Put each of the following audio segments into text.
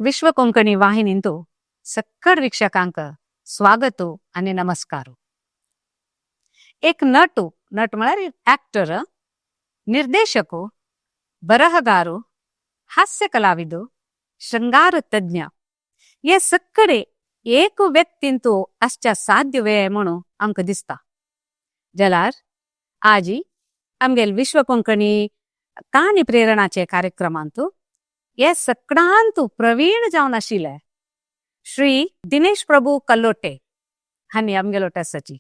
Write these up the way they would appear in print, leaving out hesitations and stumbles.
विश्व कोंकणी वाहिनींतु सक्कड वीक्षकांक स्वागत आनी नमस्कार. एक नटू, नट म्हळ्यार ऍक्टर, निर्देशक, बरहगारू, हास्य कलाविद, शृंगार तज्ञ, हे सक्कडे एक व्यक्तींतु आसच्या साध्य वे म्हणून आमकां दिसता. जाल्यार आजी आमगेल विश्व कोंकणी काणी प्रेरणाचे कार्यक्रमांतु हे सगळ्यांतु प्रवीण जावन आशिल्ले श्री दिनेश प्रभू कल्लोटे हांणी आमगेलो आसाची.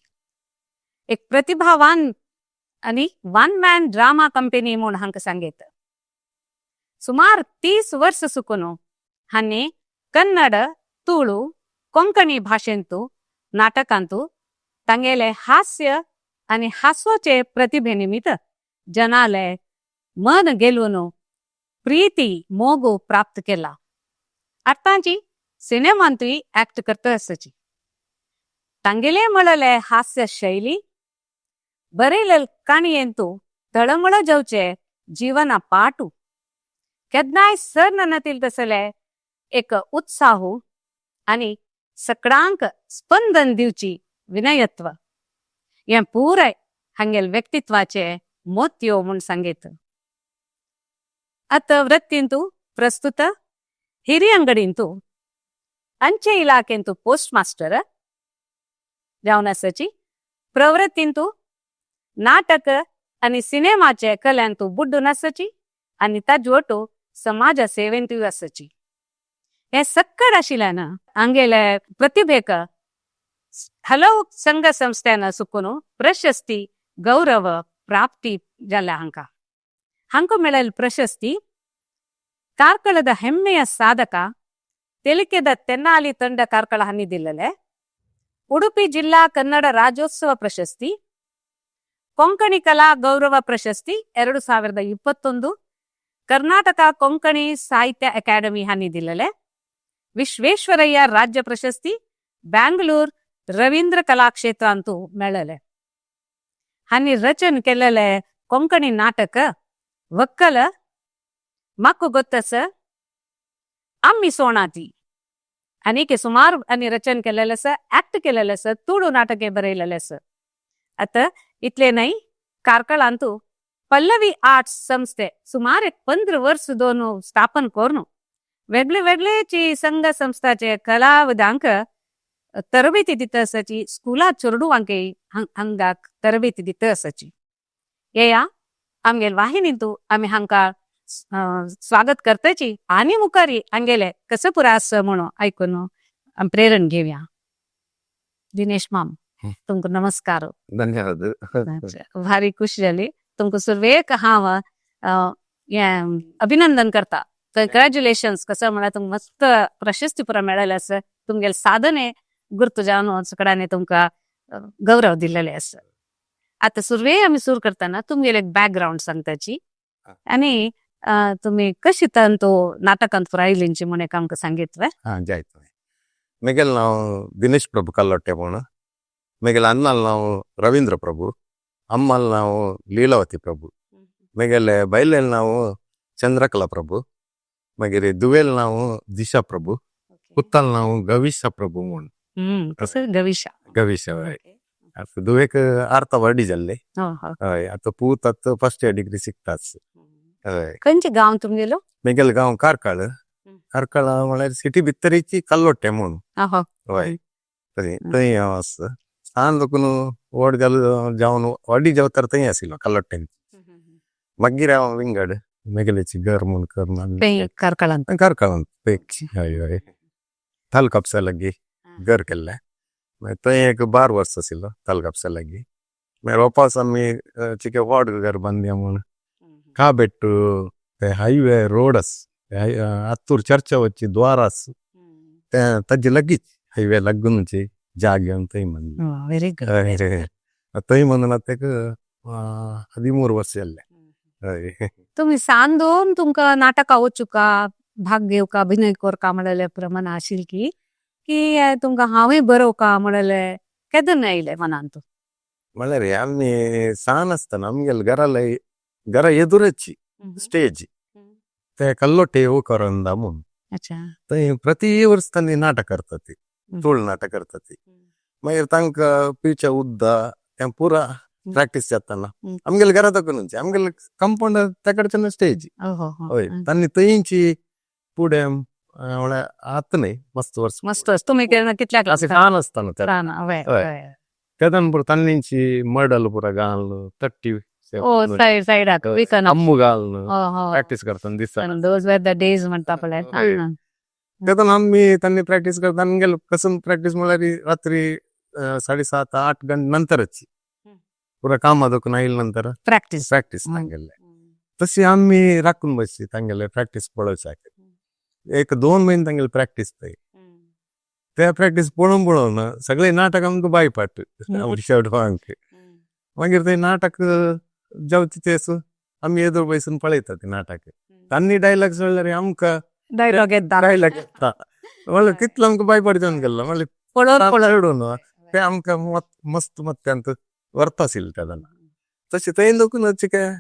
एक प्रतिभावान आणि वन मॅन ड्रामा कंपनी म्हूण हांकां सांगयत. सुमार 30 वर्स सुकून हांणी कन्नड, तुळू, कोंकणी भाशेंतु नाटकांतु तांगेले हास्य आनी हासोचे प्रतिभे निमित्त जनाले मन गेलून प्रीती मोगु प्राप्त केला. आतांची सिनेमांतूय ऍक्ट करता आसाची. तांगेले म्हळले हास्य शैली, बरयले काणयेंतु तळमळ जावचे जीवना पाटू, केन्नाय सर नतील तसले एक उत्साहू आणि सकडांक स्पंदन दिवची विनयत्व, हें पुराय हांगेल व्यक्तित्वाचे मोतयो म्हूण सांगीत. आतां वृत्तींतु प्रस्तुत ಹಿರಿಯಂಗಡಿಂತು ಅಂಚೆ ಇಲಾಖೆಂತು ಪೋಸ್ಟ್ ಮಾಸ್ಟರ್ जावन आसाची. प्रवृत्तींतु नाटक आनी सिनेमाचे कल्यांतु बुड्डून आसाची आनी ताजे वटू समाजा सेवेंतूय आसाची. हे सक्कड आशिल्ल्यान हांगेले प्रतिभेक हलव संघ संस्थेन सुकून प्रशस्ती गौरव प्राप्ती जाल्या हांकां. हांकां मेळिल्ली प्रशस्ती: ಕಾರ್ಕಳದ ಹೆಮ್ಮೆಯ ಸಾಧಕ, ತೆಲಿಕೆದ ತೆನ್ನಾಲಿ ತಂಡ ಕಾರ್ಕಳ ಹನ್ನಿದಿಲ್ಲಲೆ, ಉಡುಪಿ ಜಿಲ್ಲಾ ಕನ್ನಡ ರಾಜ್ಯೋತ್ಸವ ಪ್ರಶಸ್ತಿ, ಕೊಂಕಣಿ ಕಲಾ ಗೌರವ ಪ್ರಶಸ್ತಿ 2021, ಕರ್ನಾಟಕ ಕೊಂಕಣಿ ಸಾಹಿತ್ಯ ಅಕಾಡೆಮಿ ಹನ್ನಿದಿಲ್ಲಲೆ, ವಿಶ್ವೇಶ್ವರಯ್ಯ ರಾಜ್ಯ ಪ್ರಶಸ್ತಿ, ಬ್ಯಾಂಗ್ಳೂರ್ ರವೀಂದ್ರ ಕಲಾಕ್ಷೇತ್ರ ಅಂತೂ ಮೇಳಲೆ. ಹನ್ನಿ ರಚನೆ ಕೆಲ್ಲಲೆ ಕೊಂಕಣಿ ನಾಟಕ ವಕ್ಕಲ, ಮಕ್ಕು ಗೊತ್ತಸ, ಅಮ್ಮಿ ಸೋಣಾತಿ आनीक सुमार आनी रचन केलेलें आसा, ऍक्ट केलेलें आसा, तुळू नाटके बरयलेलें आसा. आतां इतले न्हय, कार्कळांतू पल्लवी आर्ट्स संस्थे सुमार एक 15 वर्स दोन स्थापन करून वेगळे वेगळेची संघ संस्थाचे कलाविदांक तरबेती दिता आसाची. स्कुला चेडवांकय हांगाक तरबेती दिता आसाची. येया, आमगेल वाहिनींतू आमी हांकां स्वागत करताची आनी मुखारी हांगेले कसं पुरा आसा म्हणून आयकून आमी प्रेरण घेवया. दिनेश माम, तुमकां नमस्कार. धन्यवाद. भारी खुश जाली. तुमकां सुरवेक हांव हें अभिनंदन करता, कंग्रॅच्युलेशन्स. कसं म्हळ्यार तुमकां मस्त प्रशस्ती पुरा मेळ्ळेलें आसा. तुमगेले साधने गुर्त जावन सगळ्यांनी तुमकां गौरव दिलेले आसा. आतां सुरवे आमी सुरू करतना तुमगेले एक बॅकग्रावंड सांगताची आनी तुमी कशी तो नाटकांत पुरा आयलींची म्हूण एक आमकां सांगीत. ಹಾ, ಜಾಯ್ತು. ಮೆಗೆಲ್ ನಾವು ದಿನೇಶ್ ಪ್ರಭು ಕಲ್ಲೊಟ್ಟೆ ಪೋಣ. ಮೆಗೆಲ್ ಅನ್ನಲ್ ನಾವು ರವೀಂದ್ರ ಪ್ರಭು, ಅಮ್ಮಲ್ ನಾವು ಲೀಲಾವತಿ ಪ್ರಭು, ಮೆಗೆಲ್ ಬೈಲೆಲ್ ನಾವು ಚಂದ್ರಕಲಾ ಪ್ರಭು, ಮಗಿರಿ ದುವೇಲ್ ನಾವು ದಿಶಾ ಪ್ರಭು, ಕುತ್ತಲ್ ನಾವು ಗವಿಶ ಪ್ರಭು ಮೂಣ್. कसं गविशा? ಗವಿಶ. आतां दुवेक अर्थ व्हडली जाल्ली. हो हो हय, आतां पूत आतां फर्स्ट इयर डिग्री शिकताच, हय. खंयचे गांव तुमगेलो? मेगेलो गांव कार्कळ. कार्कळ म्हळ्यार सिटी भितरीची कल्लोट्टे म्हूण. हय, थंय थंय हांव आसा. सान लोकून व्हड जालो जावन व्हडली जावतर थंय आशिल्लो कल्लोट्टेन. मागीर हांव विंगड मेगेलेची घर म्हूण करून. थंय कार्कळांत? कार्कळांत थंय, हय हय, तालुका ऑफिसा लागीं घर केल्लें. मागीर थंय एक 12 वर्स आशिल्लो तालुका ऑफिसा लागीं. मागीर वापस आमी चिके व्हड घर बांदया म्हूण काबेट्टू ते हायवे रोड आसा, अत्तूर चर्चा वच्ची द्वार आसा, ते ताजे लागींच हायवे लागूनची जाग घेवन थंय बांदलें. Very good. हय, थंय म्हणून आतां एक 13 वर्स जाल्ले, हय. तुमी सान दोन तुमकां नाटकां वचुका, भाग घेवका, अभिनय करका म्हणलें प्रमाण आशिल की की तुमकां हांवूय बरोवका म्हणलें केदन आयलें मनांत? म्हळ्यार आमी सान आसतना आमगेले घरा घरा एದುरची स्टेज, ते कल्लोटे येवकरंदा म्हूण. अच्छा. थंय प्रति वर्स तांणी नाटक करता ती, तुळ नाटक करता ती. मागीर तांकां पिवच्या उद्दा तें पुरा प्रॅक्टीस जाताना आमगेले घरा तकून आमगेले कंपाउंड त्या स्टेज. हो हो हय, तांणी थंयची फुडें म्हळ्यार आतां न्हय, मस्त वर्स. मस्त. तुम्ही केन्ना कितल्या क्लास? अशें ल्हान आसतना त्या. ल्हान, हय. हय. तेदन पुरो तांची मडल पुरा घालून तट्टी. ओ, सायड सायडाक विकना. अम्मू घालून हो हो प्रॅक्टीस करताना दिसता. Those were the days म्हणता पळय. हय. तेदन आमी तांणी प्रॅक्टीस करता, आमगेले कसम प्रॅक्टीस म्हळ्यार रात्री 7:30-8 गंटे नंतरच पुरा कामा दोकून आयले नंतर प्रॅक्टीस. प्रॅक्टीस तांगेले. तशी आमी राखून बसची तांगेले प्रॅक्टीस पळोवच्याक. 1-2 म्हयने तांगेले प्रॅक्टीस थंय. ते प्रॅक्टीस पळोवन पळोवन सगळे नाटक आमकां बायपाट शेवटवांक. मागीर ते नाटक जावचे तेस आमी येदोळ बसून पळयता ते नाटक. तांणी डायलॉग सोडल्यार आमकां डायलॉग येता. डायलॉग येता म्हणल्यार कितलो आमकां बायपाट जावन गेल्लो म्हणल्यार पळोवन पळोवन. पळोवन ते आमकां मस्त मत्यांत व्हरता आशिल्ले तेदना. तशें थंय लोकून काय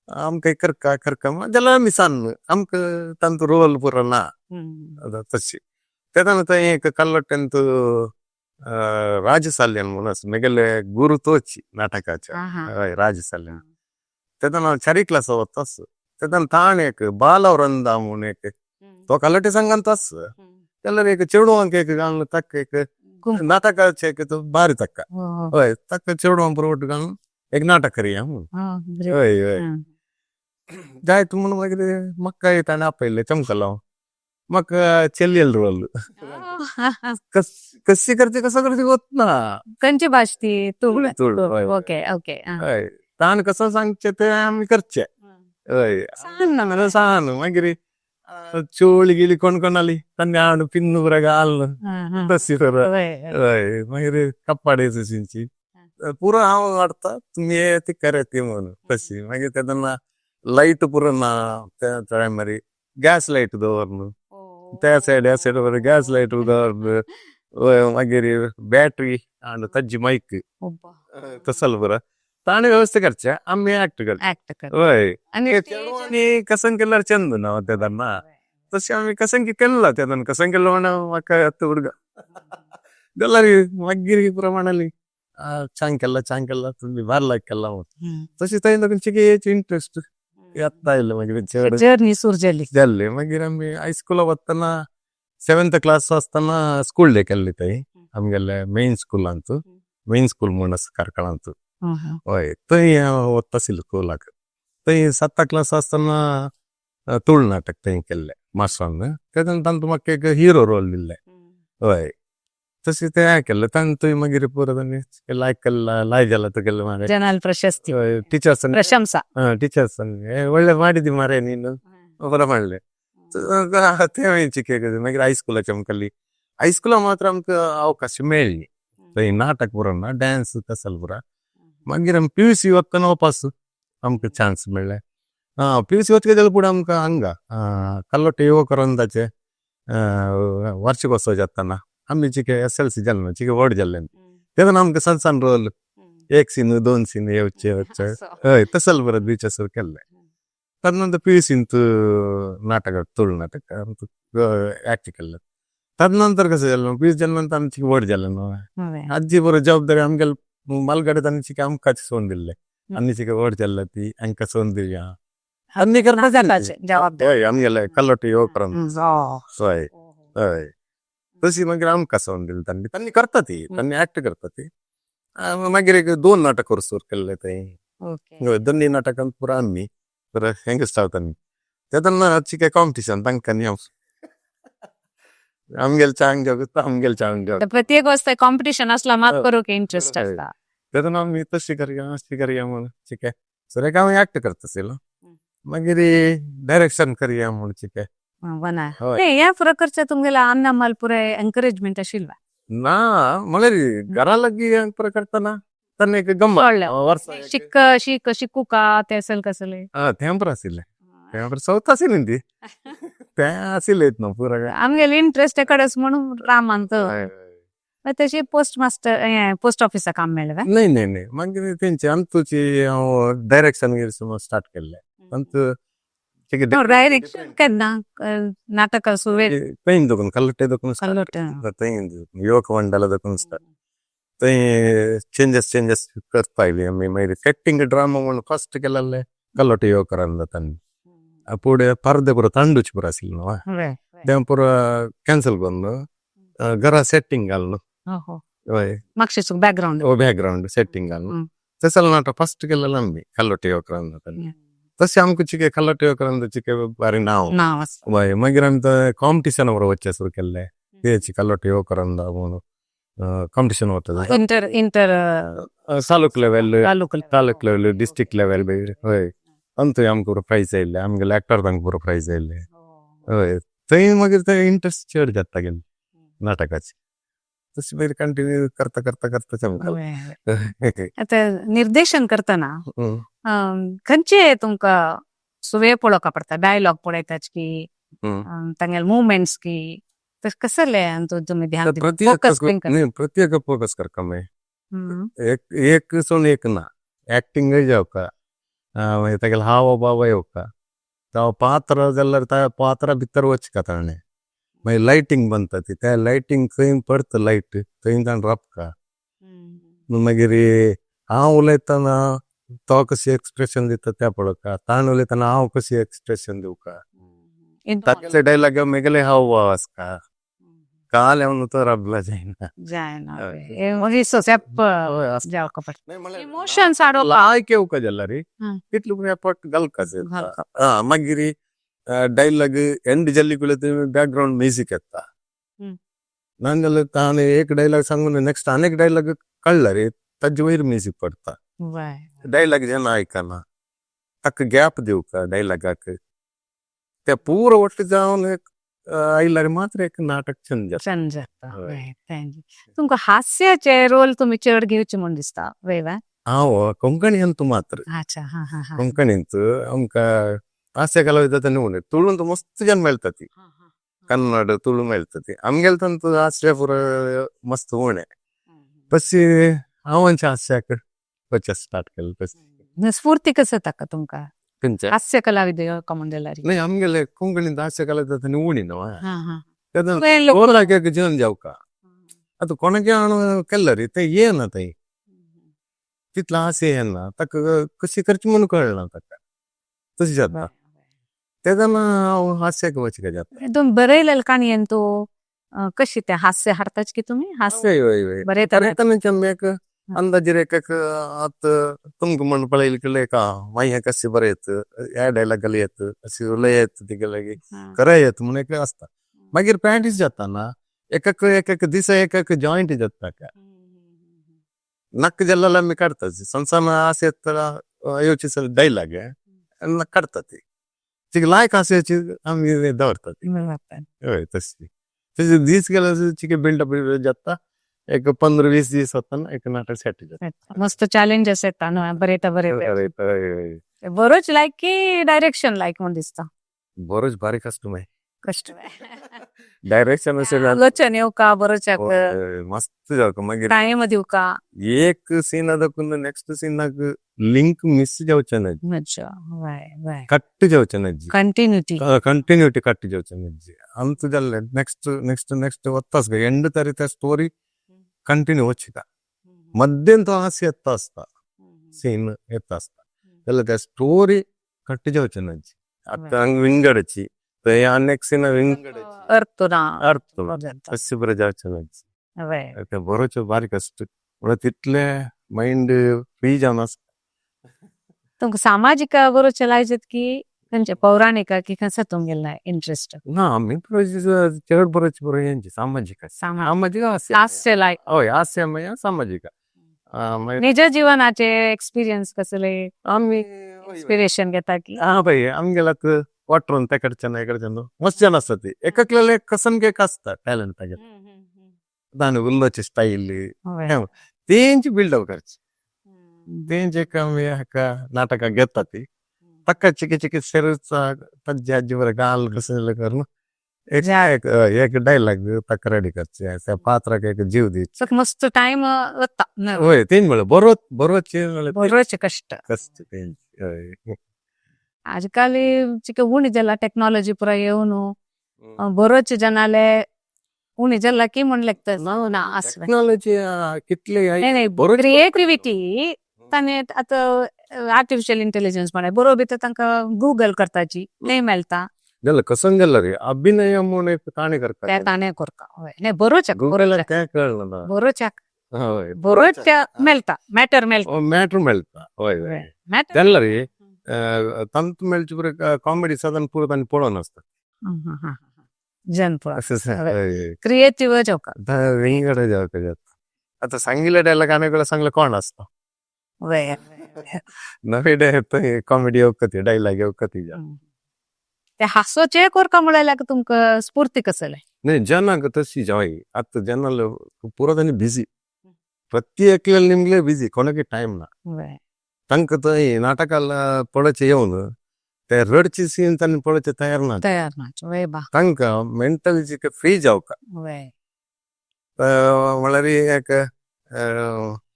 आमकां करका करका जाल्यार आमी सान आमकां तांचो रोल पुरो ना. आतां तशी तेदना थंय एक कल्लोट्टेंत राजसाल्यान म्हणून आसा, मेगेले गुरू तोच नाटकाचे. हय, राजसाल्यान. तेदना चारी क्लासा वता आस तेदना ताणें एक बालवृंदा म्हणून एक तो कल्लोट्टे संघांत आस जाल्यार एक चेडवांक एक घालून ताका एक नाटकाचे एक तो बारी ताका. हय, ताका चेडवांक पुरो घालून एक नाटक करया म्हणून. हय हय. जायत म्हणून मागीर म्हाका ताणें आपयलें चमकलाव, म्हाका चेल्लेल रोल. कशी करचे कसो करचे होत ना. खंयची भाश ती? तूळ? तुळ, हय. Okay okay. हय, ताणें कसो सांगचें तें आमी करचें. हय. सान ना. सान मागीर चोळी गिळी कोण कोणाली तांणी हाडून पिन्न पुरा घालून तशी पुरो. हय, मागीर कप्पाडे तशींची पुरो हांव हाडटा, तुमी ती करात म्हणून तशी. मागीर तेन्ना लायट पुरो ना त्या टायमार, गॅस लायट दवरन त्या सायड ह्या सायड बरें गॅस लायट दवरन. हय, मागीर बॅटरी आनी ताजी मायक तसल पुरो ताणें व्यवस्था करचे, आमी एक्ट करचे. ऍक्ट कर. हय. आनी चेडवांनी कसन केल्यार चंद ना तेदना, तशें आमी कसन केल्ला तेदन. कसन केल्लो म्हणून म्हाका आतां उडगा जाल्यार मागीर प्रमाणाली चांग केल्ला चांग केल्ला तुमी बारलाक केल्ला म्हणून. तशें थंय लोकांची चिकेची इंट्रस्ट येता आयलो मागीर चड. जर्नी सुरू जाली. जाल्ली. मागीर आमी हायस्कुला वतना, सेवेंथ क्लास आसतना स्कूल डे केल्ली थंय आमगेले मेन स्कुलांत, मेन स्कूल म्हूण आसा कार्कळांत. हय, थंय हांव वता आशिल्लो स्कुलाक. थंय साता क्लास आसतना तुळ नाटक थंय केल्लें मास्टरान. तेन्ना तांकां म्हाका एक हिरो रोल दिल्ले. हय, तशें तें केल्लें तांकां थंय. मागीर पुरो तांणी लायक केल्ला लाय जाला तुगेलें मारे. जनाल प्रशस्ती. टिचर्सान प्रशंसा. टिचर्सान व्हडलें ಮಾಡಿದಿ मारे ನೀನು बरें म्हणलें तें हांवें चिके. मागीर हायस्कुलाचे आमकां हायस्कुला मात्र आमकां अवकाश मेळ्ळी थंय नाटक पुरो ना, डॅन्स तसल पुरो. मागीर आमी पीयूसी वतना वापस आमकां चान्स मेळ्ळें. आं, पीयूसी वतकीर जाल्यार फुडें आमकां हांगा कल्लोट्टे युवकवृंदाचे वार्षिकोत्सव जाताना आमी चिके एसएलसी जालें, चिके व्हड जाल्ले तेन्ना आमकां सण सण रोल, एक सीन दोन सीन येवचे वचचे. हय, तसल बरें बीचेसर केल्लें. तदनंतर पीयूसींत नाटक, तुळ नाटक ऍक्ट केल्लें. तदनंतर कसं जालें, पीयूसी जाले नंतर आमची व्हड जालें न्हू, आजी बरो जबाबदारी आमगेले मालगाडे तांणी चिके आमकांच सोडून दिल्ले. आनी चिके व्हड जाल्ले ती हांकां सोडून दिवया आनी करपा जालें. जबाबदारी. हय, आमगेले कल्लोट्टे युवकवृंद. हय हय, तशी मागीर आमकां सोडून दिली तांणी. तांणी करता ती, तांणी ऍक्ट करता ती. मागीर एक दोन नाटक सुरू केल्ले थंय. हय, दोन्ही नाटकांत पुरा आमी पुरा हेंगच रावतालीं तेन्ना. चिके कॉम्पिटिशन तांकां न्ही, आमगेले चांग जगता आमगेले चांग जग. प्रत्येक वस्त कॉम्पिटिशन असला मात करूंक इंट्रस्ट आसता. तेन्ना आमी तशी करया अशी करया म्हणून चिके सगळें हांव ऍक्ट करता आशिल्लो, मागीर डायरेक्शन करया म्हूण चिके. वना. हय. नाही, ह्या प्रकारच्या तुमगेल्या अन्ना माल पुराय एनकरेजमेंट आशिल्ला? ना, म्हळ्यार घरा लागीं पुरा करतना ताणें एक गम्मत कळ्ळें. वर्सा एक शिक शिक शिकूका ते असेल कसले. हा, तें बरें आशिल्लें, तें बरें चवथ आशिल्ली ती, तें आशिल्लें न्हू पुरा. आमगेले इंट्रस्ट कडेच म्हणून रामान तर तशी पोस्ट मास्टर हें पोस्ट ऑफिसा काम मेळ्ळें काय? नाही नाही नाही, मागीर तेंचे अंतूची हांव डायरेक्शन स्टार्ट केल्लें. अंत डायरेक्शन केन्ना नाटक सुरवेक? थंय दोकून कल्लट्टे दोकून. कल्लोटे. थंय युवक मंडळ दोकून स्टार्ट. थंय चेंजस चेंजस करता आयली आमी. मागीर सेट्टींग ड्रामा म्हणून फस्ट केल्ले कल्लोटे युवकरान जाता. फुडें पर्दे पुरो तांडूच पुरो आशिल्लो न्हू, तें पुरो कॅन्सल करून घरा सेट्टींग घालून. हय. मातशें बॅकग्रावंड. ओ, बॅकग्रावंड सेट्टींग घालून तसं नाटक फस्ट केलेलं आमी कल्लोटे युवकरान जाता. तशें आमकां चिके कल्लोटे युवकरान चिके बारी नांव. नांव आसा. हय, मागीर आमी थंय कॉम्पिटिशन बरोबर वचचें सुरू केल्लें. तेच कल्लोटे युवकरान म्हणून कॉम्पिटिशन वता. Inter inter taluk level. Taluk. Taluk level, district level बी. हय, अंतूय आमकां पुरो प्रायज आयिल्ले. आमगेले एक्टरांक पुरो प्रायज आयिल्ले. हय, थंय मागीर थंय इंट्रस्ट चड जाता गेले नाटकाचे. तशें मागीर कंटिन्यू करता करता करता आमकां. आतां निर्देशन करतना खंयचे तुमकां सुवे पळोवका पडटा? डायलॉग पळयतात की तांगेले मुवमेंट्स की तशें कसले तुमी ध्यान फोकस? प्रत्येक फोकस करता मागीर. एक एक सोन एक ना, एक्टिंगय जावका, मागीर तागेले हाव भाव येवका, जावं पात्र जाल्यार त्या पात्रा भितर वचका ताणें. मागीर लायटींग बनता ती, त्या लायटींग खंय पडता लायट थंय ताणें राबका. मागीर हांव उलयतना तो कशी एक्सप्रेशन दिता त्या पळोवका, ताणें उलयतना हांव कशी एक्सप्रेशन दिवका, तागेले डायलॉग मेगेले हाव भाव आसता. काल हांव तो राबला जायना. जायना, मागीर सेप जावका पडटा, इमोशन्स हाडोवपा. लायक येवका जाल्यार तितलो पुरो एफर्ट घालका. मागीर डायलॉग एंड जाल्ली कुळ्यात बॅकग्रावंड म्युजीक येता. नाजाल्यार ताणें एक डायलॉग सांगून नेक्स्ट आनी डायलॉग कळ्ळा रे, ताजे वयर म्युजीक पडटा. डायलॉग जेन्ना आयकना ताका गॅप दिवका डायलॉगाक. ते पुरो वट्ट जावन एक आयल्यार मात्र एक नाटक चंद जाता. चंद जाता. तुमकां हास्याचे रोल तुमी चड घेवचे म्हूण दिसता वय वा? हांव कोंकणींत मात्र. अच्छा, हा हा हा. कोंकणींत आमकां हास्य कलाविदा न्हू, तुळून मस्त जन मेळटा ती. कन्नड, तुळू मेळटा ती. आमगेले ತಂತು हास्य पुरो मस्त उणें. तशी हांव हास्याक वचपाक स्टार्ट केलें तशी. स्फूर्ती कसं ताका तुमकां? खंयचे? हास्य कलाविद येवका म्हूण जाल्यार. न्हय, आमगेले कोंकणींत हास्य कलाविदा उणी न्हू. हा हा तेन्ना लोक गोराक जन जावका आतां कोणाक हांव केल्लो रे, तें येना थंय तितलो हास्य येना ताका, कशी करची म्हणून कळना ताका, तशें जाता. तेन्ना हांव हास्याक वचका जाता. तुमी बरयलेले काणयेन तूं कशी तें हास्य हाडटाच की तुमी हास्य हय हय हय बरयतना? बरयतना आमी एक अंदाजीर एक एक आतां तुमकां म्हण पळयलें की एक मागीर कशें बरयत, ह्या डायलॉग येत, अशी उलयत तिगे लागीं खरें येत म्हूण एक आसता. मागीर प्रॅक्टीस जाता ना, एक एक एक एक दिसा एक एक जॉयंट जाता ताका. नक्क जाल्यार आमी काडटा सनसन हास्य येता येवची डायलॉग काडटा ती. तिका लायक हास्याची आमी दवरता ती. हय, तशी तशें दीस गेल्यार चिके बिल्डअप जाता. एक 15-20 दीस वतना एक नाटक सेट जाता. मस्त चॅलेंजस येता न्हू बरयता बरयता. बरोच लायक की डायरेक्शन लायक म्हूण दिसता? बरोच बारीक कस्टमर. कश्ट. डायरेक्शन अशें आलोचन येवका बरोच. मस्त जावका मागीर. टायम दिवका. एक सीन दाखून नेक्स्ट सीनाक लिंक मिस जावचें ना. अच्छा, वय वय. कट जावचें ना. कंटिन्युटी. कंटिन्युटी कट जावचें ना. अंत जाल्लें नेक्स्ट नेक्स्ट नेक्स्ट वता एंड तरी ते स्टोरी कंटिन्यू वचता. मध्यान तो हास्य येता आसता, सीन येता आसता जाल्यार ते स्टोरी कट जावचें ना. आतां हांगा विंगडची थंय आनी एक सीन विंगडची. अर्थ ना. अर्थ तशें बरें जावचें ना. ते बरोच बारीक आसता म्हणल्यार तितलें मायंड फ्री जावन आसता. तुमकां सामाजीक बरोच लायजत की खंयचे पौराणीक की खंयचा तुमगेले इंट्रस्ट? ना, आमी चड बरोच बरो हेंची सामाजीक. सामाजीक हास्य. हास्य लायक. हय, हास्य मागीर सामाजीक. निज जीवनाचे एक्सपिरियन्स कसले आमी इन्स्पिरेशन घेता की? हा पळय, आमगेले आतां वाटरून त्या कडच्यान हे कडच्यान मस्त जन आसता ती. एककलेले कसन एक आसता टॅलंट तागेलें. ताणें उलोवची स्टायल तेंची बिल्डअप करची. तेंचे एक आमी हाका नाटकाक घेता ती. ताका चिके चिके सेरूचा ताज्जे आजी बरें गाल कसले करून एक एक एक डायलॉग ताका रेडी करचे, त्या पात्राक एक जीव दिवचे. सो मस्त टायम वता. हय, तेंच म्हळ्यार बरोच बरोच म्हळ्यार बरोच कश्ट. कश्ट तेंच. हय. आजकाल चिके उणी जाला टेक्नॉलॉजी पुरा येऊन बरोच जनाले उणी जाला की म्हण लागत ना असं. टेक्नॉलॉजी कितले नाही नाही, बरोच क्रिएटिव्हिटी ताणे आतां आर्टिफिशियल इंटेलिजन्स म्हळ्यार बरोबर तर तांकां गुगल करताची नाही मेळटा. जालें कसं जालें रे, अभिनय म्हूण एक ताणें ते करता. ताणें करता, हय, नाही बरोच. गुगलाक तें कळना ना. बरोच. हय. बरोच मेळटा, मॅटर मेळटा. मॅटर मेळटा, हय हय. मॅटर. जालें रे, तंत मेळचे पुरो कॉमेडी साधन पुरो तांणी पळोवन आसता. जन अशें. हय. क्रिएटिव्ह जावका. विंगड जावका जाता. आतां सांगिल्ले डायलॉग आनी कडेन सांगले कोण आसता. नवे कॉमेडी येवकती डायलॉग येवकती. ते हासोचे करका म्हळ्यार तुमकां स्फूर्ती कसले? नाही, जनाक तशी जाय. आतां जनाल पुरो तांणी बिजी, प्रत्येकले निमगले बिजी, कोणाकी टायम ना. तांकां थंय नाटकाला पळोवचें येवन ते रडचे सीन तांणी पळोवचे तयार ना. तयार ना, वय बा. तांकां मेंटली फ्री जावका. म्हळ्यार एक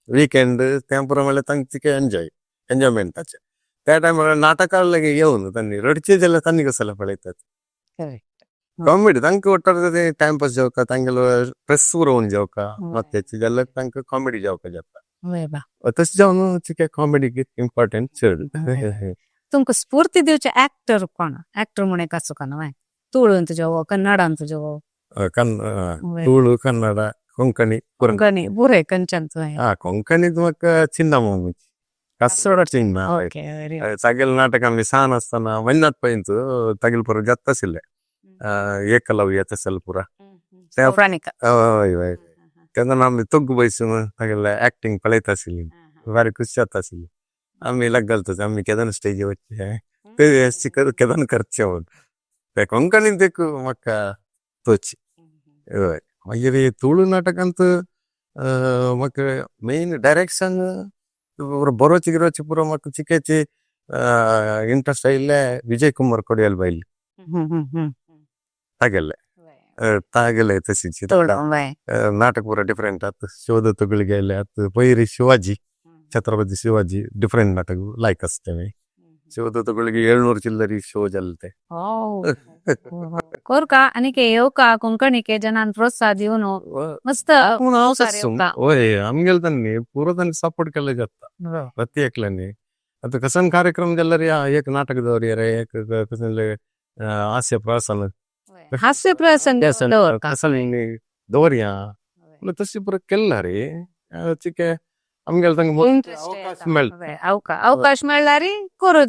विकेंड तें पुरो, म्हळ्यार तांकां तिके एन्जॉयमेंटाचें त्या टायमार नाटकां लागीं येवन तांणी रडचे जाल्यार तांणी कसले पळयतात. कॉमेडी तांकां वट्टार ते टायमपास जावका, तांगेलो स्ट्रेस उरोवन जावका. मातशें जाल्यार तांकां कॉमेडी जावका जाता. वय बा. तशें जावन चिके कॉमेडी इम्पॉर्टंट चड. तुमकां स्फूर्ती दिवचे ऍक्टर कोण, ऍक्टर म्हूण एक आसूं न्हय, तुळूंत जावो, कन्नडांत जावो? तुळू, कन्नड, कोंकणी. कोंकणी पुरे कंचन. हा, कोंकणीत म्हाका चिन्ना, कासरोड चिन्ना. Okay, very. तागेले नाटक आमी सान आसतना मंजुनाथ पैंत तागेले पुरो जाता आशिल्ले, एकलव्य तशें पुरा. पौराणिक. हय हय, तेन्ना आमी तोग्गु बैसून तागेले एक्टिंग पळयता आशिल्ली, बारी खुश जाता आशिल्ली. आमी लग घालता, आमी केदोना स्टेजी वचचे ते केदोना करचे म्हूण. ते कोंकणीन ते म्हाका तोच. हय, मागीर तुळू नाटकांत म्हाका मेन डायरेक्शन बरोवचे गिरोवचे पुरो म्हाका चिकेची इंट्रस्ट आयिल्ले विजय कुमार कोडियाल बायल तागेले तागेले तशीच नाटक पुरा डिफरेंट. आतां शिवदत्त गेले, आतां पयर शिवाजी, छत्रपती शिवाजी डिफरेंट नाटक लायक आसता. तें शिवदत्त गुळगे 700 चिल्लरी शो जाले ते. कोरका आनी येवका कोंकणीके जनान प्रोत्साह दिवन मस्त. हय, आमगेले तांणी पुरो तांणी सपोर्ट केल्ले जाता प्रत्येकल्यांनी. आतां कसन कार्यक्रम जाल्यार एक नाटक दवरया रे, एक कसले हास्य प्रहसन. हास्य प्रहसन. कसन दवरया तशी पुरो केल्ला रे, चिके आमगेले तांकां अवकाश मेळटा. अवकाश मेळ्ळारी करू.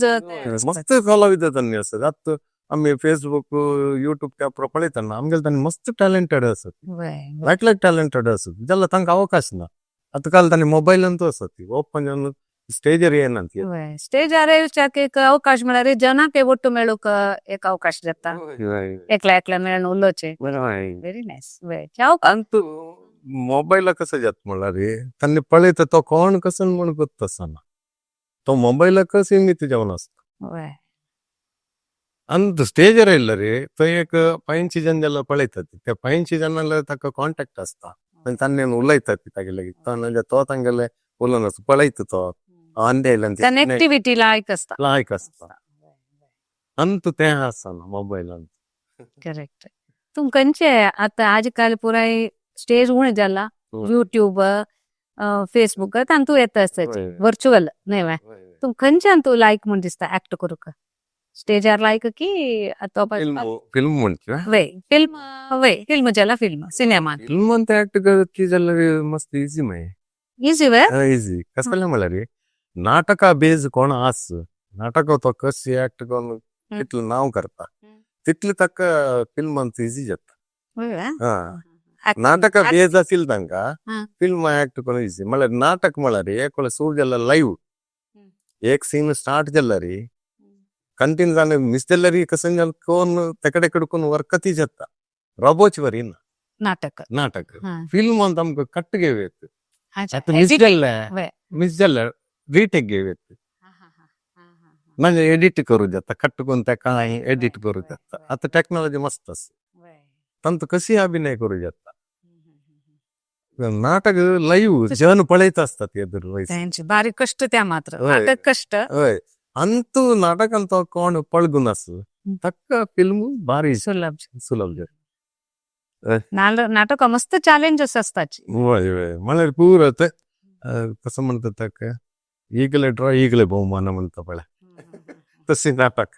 मस्त कलाविद तांणी आसत. आतां आमी फेसबूक, युट्यूब त्या पुरो पळयतना आमगेले तांणी मस्त टॅलेंटेड आसत, लायक लायक टॅलेंटेड आसत, जाल्यार तांकां अवकाश ना. आतां काल तांणी मोबायलांत आसत, ओपन जावन स्टेजर येना. स्टेजार येवच्याक एक अवकाश मेळ्ळारी जनाक ಒಟ್ಟು मेळूक एक अवकाश जाता, एकल्या एकल्या मेळून उलोवचे. Very nice. अंतू मोबायला कसं जाता म्हणल्यार तांणी पळयता तो कोण कसो म्हूण गोत्त आसना, तो मोबायलाक सीमित जावन आसता. अंत स्टेजर आयलो रे थंय एक 85 जन जाल्यार पळयतात, ते 85 जनां ताका कॉन्टेक्ट आसता आनी तांणी उलयतात तागे लागीं, तो तांगेले उलोवन आसता, पळयता तो आनी आयल्यान कनेक्टिव्हिटी लायक आसता. लायक आसता. अंत तें आसना मोबायलान. करेक्ट. तुम खंयचे आतां आजकाल पुराय स्टेज उणें जाला, युट्यूब, फेसबूक तांतू येता आसता, वर्चुअल न्हय वे? तुम खंयच्यान तूं लायक म्हूण दिसता एक्ट करूंक, स्टेजार लायक की आतां? फिल्म म्हणचे? वे फिल्म, वे फिल्म जाला, फिल्म सिनेमा. फिल्म ಅಂತ ಆಕ್ಟ್ करची जाल्यार मस्त इजी मागीर. Easy way? इजी कसलें म्हणल्यार नाटका बेज कोण आस, नाटक तो कशी एक्ट करून कितलें नांव करता तितलें ताका फिल्मांत इजी जाता. हा, नाटका बेज आशिल्लें तांकां फिल्म एक्ट करून इजी. म्हणल्यार नाटक म्हणल्यार एक सुरू जाल्यार लायव एक सीन स्टार्ट जाल्यार कंटिन्यू जावन मिस जाल्यार कसं जाल्यार कोण तेकडे कडकून वर्कती जाता, रोबोच वरी ना. नाटक. नाटक. फिल्म आमकां कट घेवं. आतां मिस जाल्ले, मिस जाल्यार रिटेक घेवं, म्हणजे एडिट करूं जाता, कट करून तेका एडिट करूं जाता. आतां टेक्नॉलॉजी मस्त आसा, तांकां कशी अभिनय करूं जाता. नाटक लायव जन पळयत आसतात एदोळ वयस. तेंचे बारीक कश्ट त्या मात्र नाटक कश्ट. हय. अंतू नाटकान तो कोण पळगून आसलो ताका फिल्म भारी सुलभ. सुलभ जाता. नाटक मस्त चॅलेंजेस असताची. वय वय, म्हळ्यार पुरो ते कसं म्हणतात ताका, ಈಗಲೇ ಡ್ರಾ ಈಗಲೇ ಬಹುಮಾನ म्हणता पळय तशी नाटक.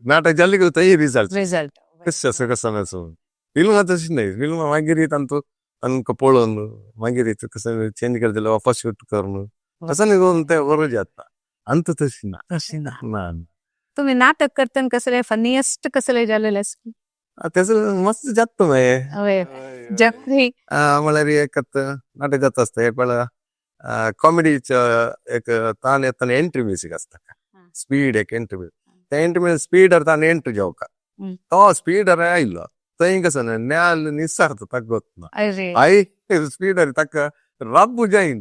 नाटक जालें की थंय रिजल्ट. रिझल्ट. कशें आसा कसं नासो. फिल्मां तशी न्हय, फिल्मां मागीर तांचो तांकां पळोवन मागीर कसं चेंज केलें जाल्यार वापस शूट करून तसं न्ही करून ते बरो जाता. अंत तशी ना. तशी ना. ना. तुम्ही नाटक करताना कसले फनिएस्ट कसले जालेले? तेजो मस्त जाता मागीर. हय, जगरी. म्हळ्यार एक नाटक जाता आसता एक वेळा कॉमेडीच्या एक तान येतना एंट्री म्युजीक आसता, स्पीड एक एंट्री म्युजीक, त्या एंट्री म्युजीक स्पीडर तान एंट्री जावका, तो स्पीडर आयलो थंय कसं न्याल निसारता ताका गोतना. अरे. I स्पीडर ताका रब्बू जायन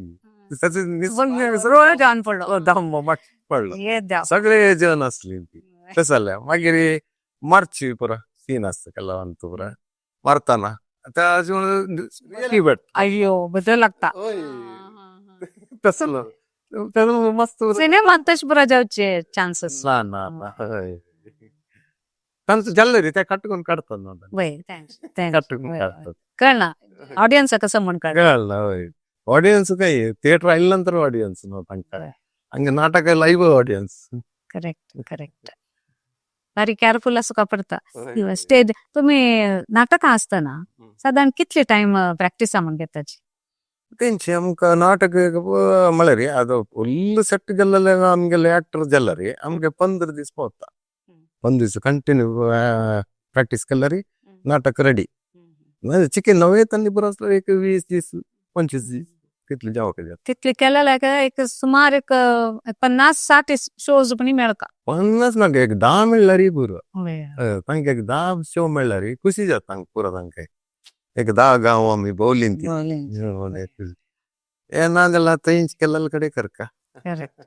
रोळ जावन पडलो. दम्म पडलो. ये द्या. सगळे जण आसली ती तशें जालें. मागीर मारची पुरो सीन आसता केला पुरो मारतना त्या रियली. अय्यो, बदल लागता. तसलो तेजो मस्त. सिनेमात तशें पुरो जावचे चान्सेस. ना ना ना, हय, तांचो जाल्ले रे ते कटकून काडतात न्हू. वय, कटकून काडतात. कळना ऑडियन्स कसं म्हण कळना. कळना, हय, ऑडियन्स काय थिएटर आयले नंतर ऑडियन्स न्हू तांकां, हंगे नाटक लाईव्ह ऑडियन्स. करेक्ट करेक्ट, बारी केअरफुल आसूंक पडटा स्टेज. तुम्ही नाटकां आसतना सादारण कितले टायम प्रॅक्टिसा म्हण घेताची? तेंचे आमकां नाटक म्हळ्यार ಅದು ಫುಲ್ ಸೆಟ್ ಜಲ್ಲಲೆ ಆಮ್ಗೆಲ್ಲ ಆಕ್ಟರ್ ಜಲ್ಲರಿ ಆಮ್ಗೆ 15 ದಿವಸ ಪೋತ, 15 ದಿವಸ ಕಂಟಿನ್ಯೂ ಪ್ರಾಕ್ಟೀಸ್ केल्यारी नाटक रेडी. चिकन नवे तांणी बरो आसलो एक 20 दीस 25 दीस तितले जावंक जाता. तितले केलेले काय एक सुमार एक 50-60 शोज पण मेळका. 50 नाका, एक 10 मेळ्ळ्यारी पुरो. तांकां एक 10 शो मेळ्ळ्यारी खुशी जाता तांकां पुरो. तांकां एक 10 गांव आमी भोवलीं ती हे ना जाल्यार थंयच केल्ले कडेन करका. करेक्ट,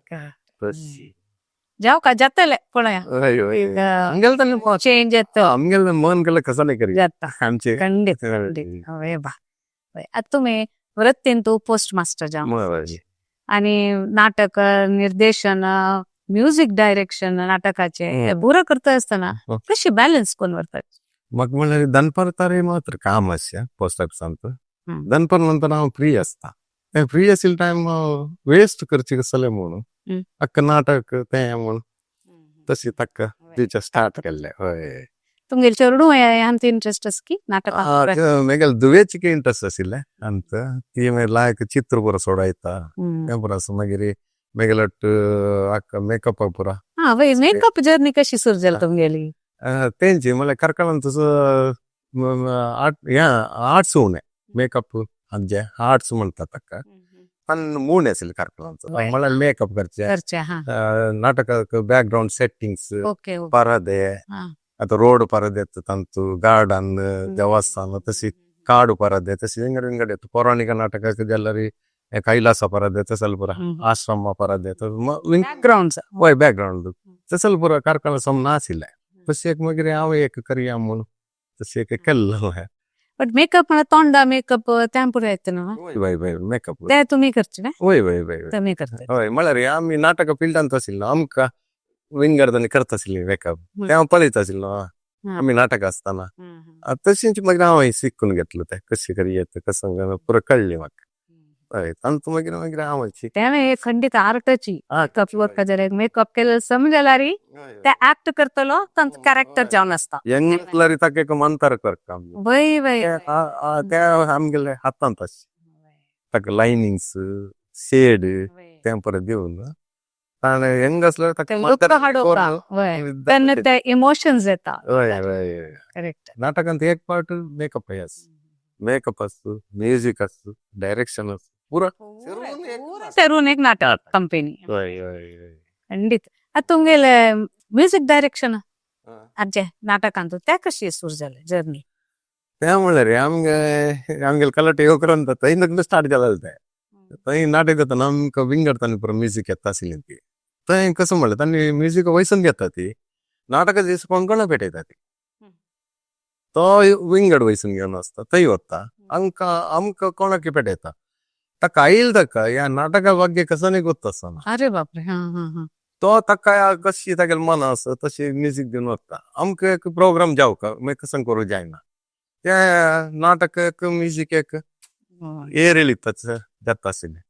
जावं का जातले पळया. हय हय, आमगेले तांणी चेंज येता. आमगेले मन केल्ले कसं नाही करी जाता. आमचे. खंडीत खंडीत, हय बा. आतां तुमी वृत्तीन तूं पोस्ट मास्टर जावन आणि नाटक निर्देशन, म्युझिक डायरेक्शन नाटकाचे हे पुरो करता आसतना कशी बॅलन्स कोण व्हरतात? म्हाका म्हणल्यार दनपार तारी मात्र काम आसता पोस्ट ऑफिसांत. दनपार नंतर हांव फ्री आसता. तें फ्री आशिल्ले टायम वेस्ट करचे कसले म्हणून अक्का नाटक तें म्हूण तशी ताका तिचे स्टार्ट केल्ले, हय. तुमगेले चेडूं आमचे इंट्रस्ट आसा की नाटक? मागीर दुवेची इंट्रस्ट आशिल्लें अंत ती मागीर लायक चित्र पुरो सोडयता तें पुरो आसा. मागीर मागीर अक्का मेकअप पुरो. हा वय, मेकअप जर्नी कशी सुरू जाली तुमगेली? तेंची म्हणल्यार कार्कळान तसो आर्ट हें आर्ट्स उणें मेकअप आमचे आर्ट्स म्हणटा ताका, पण मूण आशिल्लें कार्कळांचो म्हणल्यार मेकअप करचे करचे, हा. नाटकाक बॅकग्रावंड सेटिंग्स, ओके परदे, आतां रोड परदे येता तांतू, गार्डन, देवस्थान, तशी काಡು परदे, तशी विंगड विंगड येता. पौराणिक नाटकाक जाल्यार कैलासा परदे तसले पुरो, आश्रम परदे. बॅकग्रावंड. वय, बॅकग्रावंड तसले पुरो कार्कळा सम नाशिल्लें. तशें एक मागीर हांव एक करया म्हूण तशें एक केल्लें. बट मेकअप म्हळ्यार तोंडा मेकअप त्या पुरो येता न्हू? वय वय वय, मेकअप. ते तुमी करचे? वय वय वय. तुमी करता. हय, म्हळ्यार आमी नाटक फिल्डांत आशिल्लो, आमकां विंगड तांणी करता आशिल्ली मेकअप तें हांव पळयता आशिल्लो आमी नाटक आसतना. तशेंच मागीर हांव शिकून घेतलो तें कशें करी येता कसं पुरो कळ्ळें म्हाका. हय, तांतू मागीर मागीर हांव तें खंडीत आर्टची मेकअप वर्क जाल्यार मेकअप केलें समजल्यार ते ऍक्ट करतलो तांचो कॅरेक्टर जावन आसता. यंग आसल्यार ताका एक मंतर करता. वय वय. ते आमगेले हातांत आसचे ताका लायनिंग्स शेड तें परत दिवन ताणें यंग आसल्यार ताका लुक हाडोवपा, वय, तेन्ना ते इमोशन्स येता. हय हय. करेक्ट. नाटकांत एक पार्ट मेकअप आस, मेकअप आसू, म्युजीक आसू, डायरेक्शन आसू, पुरो. तरून एक नाटक कंपनी. हय हय. खंडीत. आतां तुमगेले म्युजीक डायरेक्शन आमचे नाटकांत ते कशी सुरू जाले जर्नी? तें म्हणल्यार आमगे आमगेले कलाटे येवकरांत थंय स्टार्ट जालें तें. थंय नाटक जातना आमकां विंगड तांणी पुरो म्युजीक येता आशिल्ली ती. थंय कसं म्हणलें तांणी म्युजीक वयसून घेता ती नाटकां दीस कोण कोणा पेटयता ती, तो विंगड वयसून घेवन आसता थंय वता. आमकां आमकां कोणाक पेटयता ताका आयल ताका ह्या नाटका वाग्य कसं न्ही गोत्त आसना. अरे बापरे, हा हा हा. तो ताका कशी तागेले मन आसा तशी म्युजीक दिवन वता. आमकां एक प्रोग्राम जावका मागीर कसं करूं जायना ते नाटक एक म्युजीक एक एरेलितच जाता आशिल्लें.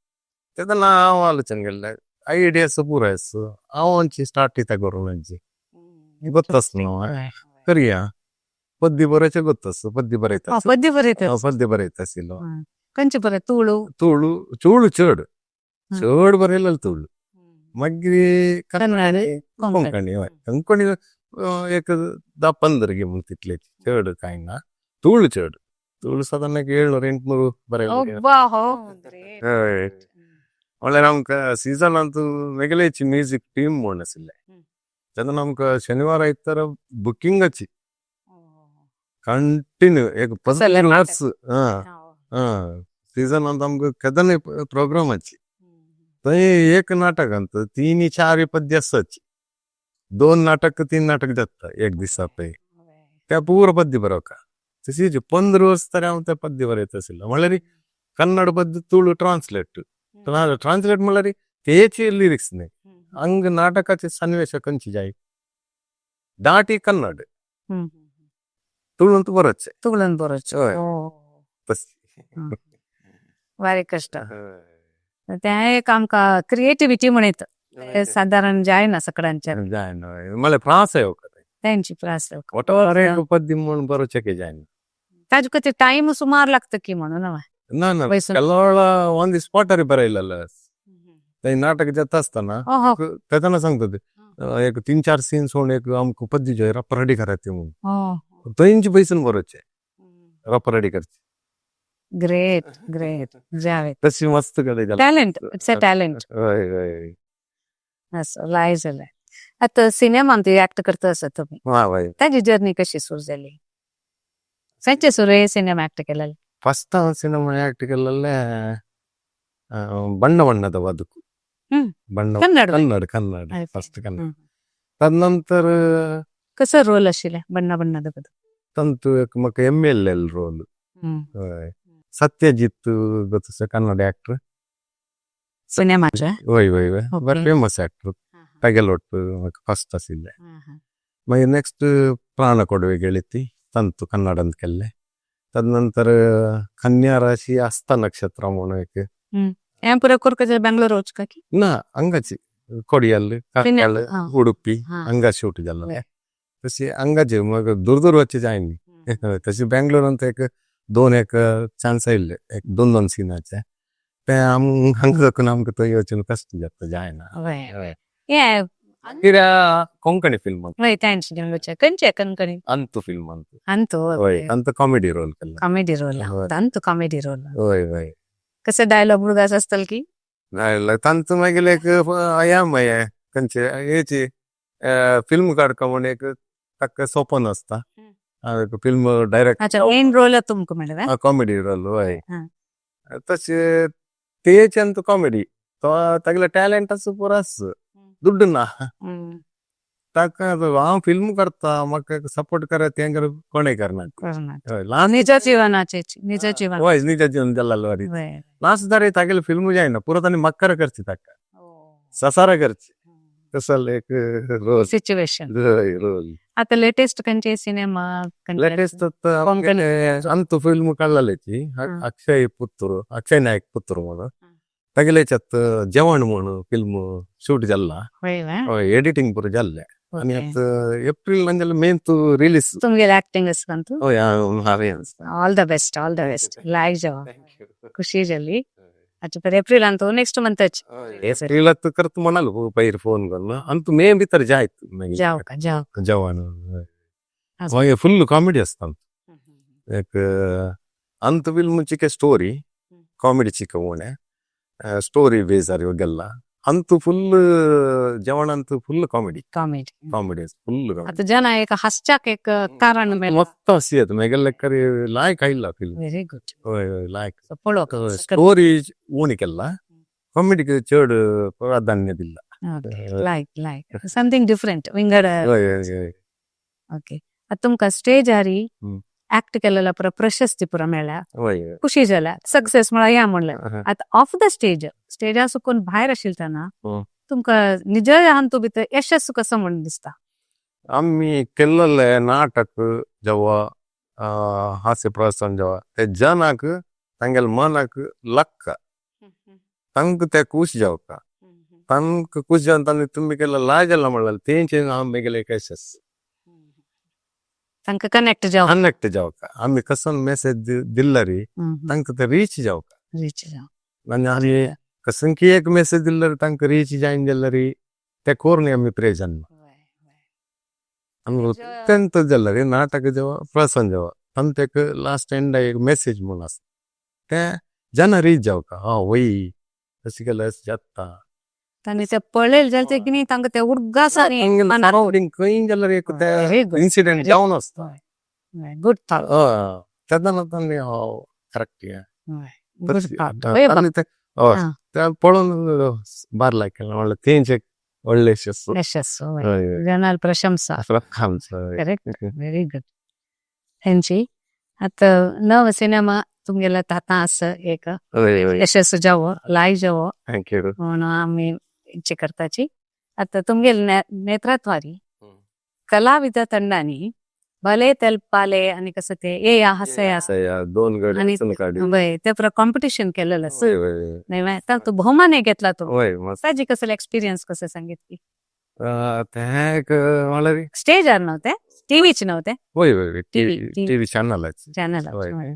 तेन्ना हांव आलोचन केल्लें, आयडियास पुरो आसा, हांव आमची स्टार्ट इता करूं म्हणजे गोत्तास न्हू, करया पद्य बरोवचें गोत्तास, पद्य बरयता. पद्य बरयता? पद्य बरयता आशिल्लो. खंयचे बरय, तुळू? तुळू चूळ चड चड बरयलें तुळू, मागीर कन्नड, कोंकणी. हय, कोंकणी एक 10-15 गे म्हण तितले, चड कांय ना. तुळू चड, तुळू सादारण एक 700-800 बरयलें. हय, म्हणल्यार आमकां सिजनांत मेगलेची म्युजीक टीम म्हूण आशिल्लें. तेन्ना आमकां शनिवार आयतार बुकिंगाची कंटिन्यू एक 15 वर्स. हां हां, सिजनांत आमकां केदनाय प्रोग्रामाची थंय एक नाटकांत 3-4 पद्य आसाची, दोन नाटक तीन नाटक जाता एक दिसा पळय. त्या पुरो पद्य बरोवका तशीच 15 वर्स तरी हांव ते पद्य बरयता आशिल्लो. म्हणल्यार कन्नड पद्य तुळू ट्रान्सलेट, ट्रान्सलेट म्हणल्यार तेची लिरिक्स न्ही, हंग नाटकाचे सन्निवेश खंयची जाय दाटी कन्नड तुळूंत बरोवचें. तुळून बरोवचें. हय. बारीक कश्ट तें एक आमकां क्रिएटिविटी म्हणयत, सादारण जायना सगळ्यांच्या. जायना, म्हणल्यार प्रास येवका तेंची प्रास. वटवार पद्य म्हूण बरोवचें की जायना. ताजे खातीर टायम सुमार लागता की म्हणून. ना ना, केलोळ ऑन the स्पॉटार बरयलेलें ते नाटक जाता आसतना तेन्ना सांगता ते एक 3-4 सीन सोड एक आमकां पद्य जाय रप रेडी करायचे म्हणून, थंयचे बैसून बरोवचें, रप रेडी करचे. ग्रेट ग्रेट, जावे. तशी मस्त कडे. Talent, it's a talent. हय हय. असो लाय जालें. आतां सिनेमान ती एक्ट करता आसा तुमी. हय. ताजी जर्नी कशी सुरू जाली, खंयचे सुरू सिनेमा एक्ट केलेले? फस्ट हांव सिनेमा एक्ट केल्ले ಬಣ್ಣ ಬಣ್ಣದ ಬದುಕು. ಬಣ್ಣ कन्नड? कन्नड, कन्नड फस्ट कन्नड. तदनंतर कसो रोल आशिल्लें बण्ण बण्णದ बदुक? ತಂತು म्हाका एम एल एल रोल. हय, सत्यजित गोत्तु, कन्नड एक्टर. सिनेमाचे? हय हय हय, बरे फेमस एक्टर. तागेलो म्हाका फस्ट आशिल्लें. मागीर नेक्स्ट ಪ್ರಾಣ ಕೊಡುವೆ ಗೆಳತಿ ತಂತು ಕನ್ನಡಂत केल्लें. तदनंतर कन्या राशी हस्त नक्षत्र म्हणून एक. हें पुरो करका जाल्यार बेंगलोर वचका की? ना, हांगाची कोडियल, कार्कळ, उडुपी हांगा शूट जाल्लें. तशी हांगाचे म्हाका दूर दूर वचचें जायना. तशी बेंगलोरांत एक दोन एक चान्स आयिल्ले, एक दोन दोन सिनाचे, ते आम हांगा साकून आमकां थंय वचून कश्ट जाता, जायना. हें कित्याक कोंकणी फिल्म. वय, तेंच खंयचे कोंकणी? अंतू फिल्म, अंतू. अंतू. हय, अंतू कॉमेडी रोल केल्लो. Comedy role, Antu comedy role. हय हय. कसे डायलॉग मुर्गास आसतले की? तांचो मागीर एक या मागीर खंयचे हेची फिल्म काडका म्हूण एक ताका सपन आसता, फिल्म डायरेक्ट. अच्छा, मेन रोल तुमकां मेळ्ळें? कॉमेडी रोल, हय. तशें तेचे अंतू कॉमेडी, तो तागेलो टॅलंट आसा पुरो आसा, दुड्ड ना ताका. हांव फिल्म करता, म्हाका सपोर्ट करात, तें कोणें करना. ल्हान निज जीवनाचे, निज जीवन. हय, निज जीवन जाल्लो. लास्ट दारे तागेले फिल्म जायना पुरो, ताणें मक्कर करची, ताका ससारा करची, तसो एक रोल. सिच्युएशन. रोल. आता लेटेस्ट खंयचे सिनेमा? लेटेस्ट अंतू फिल्म काडलेली अक्षय पुत्तूर, अक्षय नायक पुत्तूर म्हणून तागेलेच्यात जेवण म्हणून फिल्म शूट जाल्ला, एडिटींग पुरो जाल्लें आनी आतां एप्रील म्हणजे मेन तू रिलीज. तुमगेले एक्टिंग आसा तूं? हय, हांवें. All the best, all the best, लायक जावं, खुशी जाली. अच्छा, तर एप्रिलान तो नेक्स्ट मंथच. एप्रिलात करता म्हणालो पयर फोन करून, आनी तूं मे भितर जायत. जावं का जावं. जेवण मागीर फुल्ल कॉमेडी आसता एक अंत फिल्म चिके स्टोरी कॉमेडी चिके उणें स्टोरी बेजार गेल्ला. अंतू फुल जेवण, अंतू फुल कॉमेडी. कॉमेडी. कॉमेडी फुल. आता जन एक हासच्याक एक कारण मेळटा. मस्त हसी येता मेगेले लेक्कर लायक आयला फिल्म. Very good. हय हय, लायक. पळोवंक. स्टोरी उणी केल्ला, कॉमेडीक चड प्राधान्य दिल्ला. लायक लायक, समथिंग डिफरंट, विंगड. हय हय हय. ओके, आता तुमकां स्टेजार एक्ट केलेला पुरो प्रशस्ती पुरो मेळ्ळ्या. हय. खुशी जाल्या, सक्सेस म्हळ्यार या म्हणलें. आतां ऑफ the stage, स्टेजा सुकून भायर आशिल्ले तेन्ना तुमकां निजय हातूंत भितर यशस्व कसो म्हूण दिसता? आमी केल्लले नाटक जेव्हा हास्य प्रसंग जेव्हा ते जनाक तांगेल मनाक लक्का तांक ते खुश जावका, तांक खुश जावन तांणी तुमी केल्ले लायजल्ला म्हणलें तेंचे आमी केले यशस्व. तांकां कनेक्ट जावं. कनेक्ट जावका, आमी कसन मेसेज दिल्लरी तांकां ते रीच जावका. रीच जावं. आनी आमी कसंकी एक मेसेज दिल्लरी तांकां रीच जायन जाल्लरी ते कोरनी आमी प्रेजन आमी अत्यंत जाल्लरी नाटक जेव्हा प्रसंग जेव्हा तांकां लास्ट एंड एक मेसेज म्हूण आसता ते जना रीच जावका, हा वय अशें केल्यार अशें जाता. तांणी ते पळयले जाल्यार ते कितें तांकां ते उडगास आनी सरावंडींग खंय जाल्यार एक ते व्हेरी गुड. इन्सिडेंट जावन आसता. Good thought. हय, तेन्ना तांणी करेक्ट. Good thought. आनी ते हय ते पळोवन बार लायक केलें म्हणल्यार तेंच एक व्हडलें यशस्व. यशस्व. हय. जनाल प्रशंसा. Correct, very good. हेंची आतां नव सिनेमा तुमगेलो आतां आसा एक, यशस्व जावो, लाय जावो. Thank you. म्हणून आमी इच्छा करताची. आतां तुमगेले नेतृत्वारी कलाविदा ತಂಡಾनी भले तेलपाले आनी कसं ते ये या हसया दोन गडी आनी काडी. वय ते पुरा कॉम्पिटिशन केलेलं आसा. वय वय. नाही मागीर तो भोवमान घेतला तो. वय, मस्त. ताजी कसले एक्सपिरियन्स कसं सांगितली? ते एक म्हणल्यार स्टेजार नव्हते, टीव्हीच नव्हते. वय वय, TV. TV चॅनलाच. Channel. वय,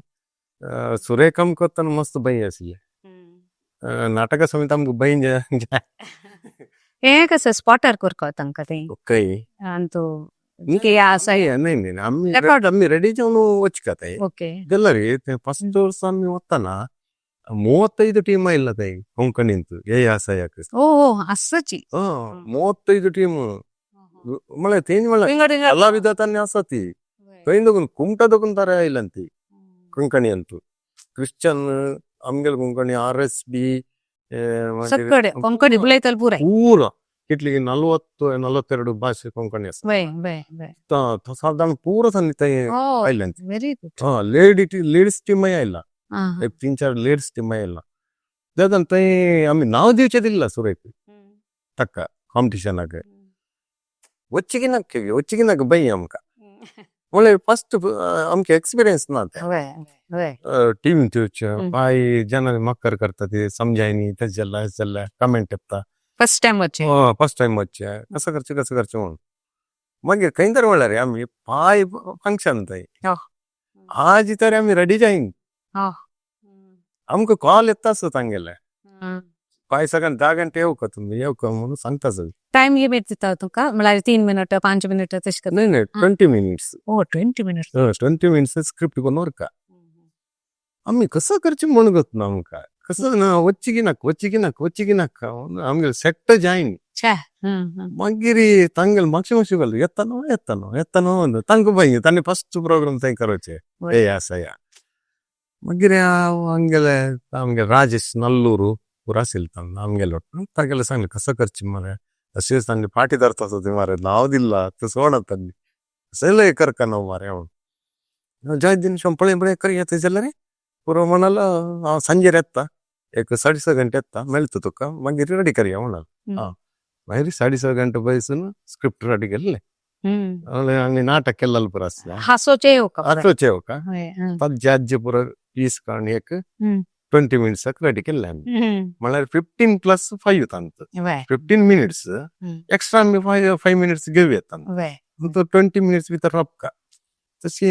सुरेखम करतना मस्त बई आसली. नाटका समेत आमकां बई. हे कसं स्पॉटर करता तांकां ते खंय? आनी तो आसा. नाही नाही, आमी Record. आमी रेडी जावन वचका ते. जाल्यार ते फस्ट वर्स आमी वतना 35 ಟೀಮ್ ಇಲ್ಲ ತೈ ಕೊಂಕಣಿಂತು ಏ ಆಸಯಕ್. ओ हो, असची. 35 ಟೀಮ್ म्हळ्यार तेंच म्हळ्यार विंगड विंगड ಕಲಾವಿದ ತಾನೆ ಆಸತಿ खंय दगून कुमटा दगून तारे आयल्यान ती कोंकणी अंतू क्रिश्चन आमगेले कोंकणी RSB. सगळे कोंकणी उलयतले पुराय. ಪೂರ कितली 40, 42 ಭಾಷೆ ಕೊಂಕಣಿ आसा. वय वय वय. साधारण ಪೂರ तांणी थंय आयल्यान. Very good. हा, लेडीज टीमय आयला, एक तीन चार लेडीज टीमय आयला. तेन्ना थंय आमी नांव दिवचें दिल्ला सुरेक तक्क ಕಾಂಪಿಟಿಷनाक वच्ची नाका वच्ची नाका बई आमकां म्हणल्यार फस्ट आमकां एक्सपिरियन्स ना ते. वय वय. टीम दिवचे पाय जन मक्कर करता ते समजायनी तशें जालें अशें जालें कमेंट येता. फर्स्ट टायम वचे. फर्स्ट टायम वच्चे, कसं करचें कसं करचें म्हणून मागीर खंय तर म्हणल्यार आमी पाय फंक्शन थंय आज तर आमी रेडी जायन. आमकां कॉल येता आसता तांगेले, पाय सगळ्यां 10 घंटे येवका तुमी येवका म्हणून सांगता सगळें. टायम लिमिट दिता तुका म्हळ्यार 3 मिनट, 5 मिनट तशें करता? नाही नाही, 20 minutes. ओ, 20 minutes. 20 minutes script करून व्हरका. आमी कसं करचें म्हणून ना आमकां कसं ना वच्ची नाका वच्ची नाका वच्ची नाका आमगेले सेट्ट जायन. मागीर तांगेले मातशें मातशें घालू येता न्हू येता न्हू येता न्हू तांकां बाई तांणी फस्ट प्रोग्राम थंय करचे ए आसा या. मागीर हांव आमगेले आमगेले राजेश नल्लूरू पुरा आशिल्ले तांकां आमगेले तांगेले सांगलें कसं करचें मरे तशेंच तांणी फाटी धरता ते मरे नांव दिल्ला तें सोडत तांणी सयलय करका न्हू मरे म्हणून जय दिन पळय पळय करया थंय जाल्यार पुरो म्हणालो हांव सांजेर येता एक 6.5 घंटे येता मेळटा तुका मागीर रेडी करया म्हणालो. हा, मागीर 6.5 घंटे बसून स्क्रिप्ट रेडी केल्ले आनी नाटक केल्लें पुरो आसलें. हासोचे येवका. हासोचें येवका जज पुरो पीस काडून एक 20 मिनट्साक रेडी केल्लें आमी. म्हळ्यार 15 प्लस 5 तांचो 15 मिनिट्स एक्स्ट्रा आमी 5 मिनिट्स घेवया तांकां, 20 मिनिट्स भितर रोपका तशी